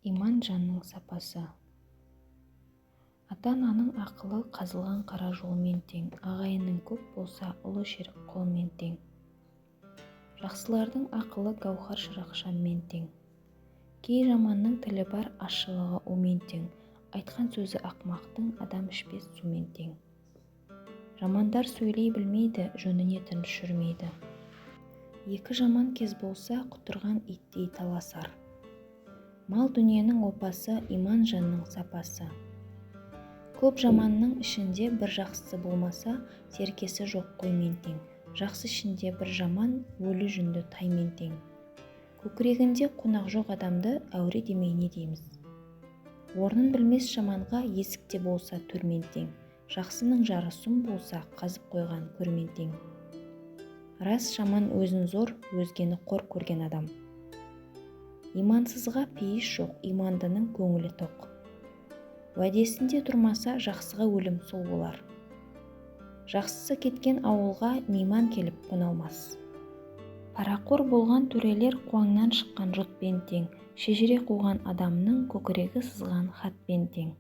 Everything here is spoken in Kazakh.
Иман жанның сапасы. Ата-ананың ақылы қазылған қара жолмен тең. Ағайының көп болса, ұлы шерік қолмен тең. Жақсылардың ақылы гауһар шырақ шаммен тең. Кей жаманның тілі бар ащылығы умен тең. Айтқан сөзі ақымақтың адам ішпес сумен тең. Жамандар сөйлей білмейді, жөніне тыныш жүрмейді. Екі жаман кез болса, құтырған иттей таласар. Мал-дүниенің опасы, иман жанның сапасы. Көп жаманның ішінде бір жақсысы болмаса, серкесі жоқ қоймен тең. Жақсы ішінде бір жаман, өлі жүнді таймен тең. Көкірегінде қонақ жоқ адамды әуре демей не дейміз? Орнын білмес жаманға есік те болса төрмен тең. Жақсының жары сұм болса, қазып қойған көрмен тең. Рас жаман өзін зор, өзгені қор көрген адам. Имансызға пейіш жоқ, имандының көңілі тоқ. Уәдесінде тұрмаса, жақсыға өлім сол болар. Жақсысы кеткен ауылға мейман келіп қона алмас. Парақор болған төрелер қуаңнан шыққан жұтпен тең. Шежіре қуған адамның көкірегі сызған хатпен тең.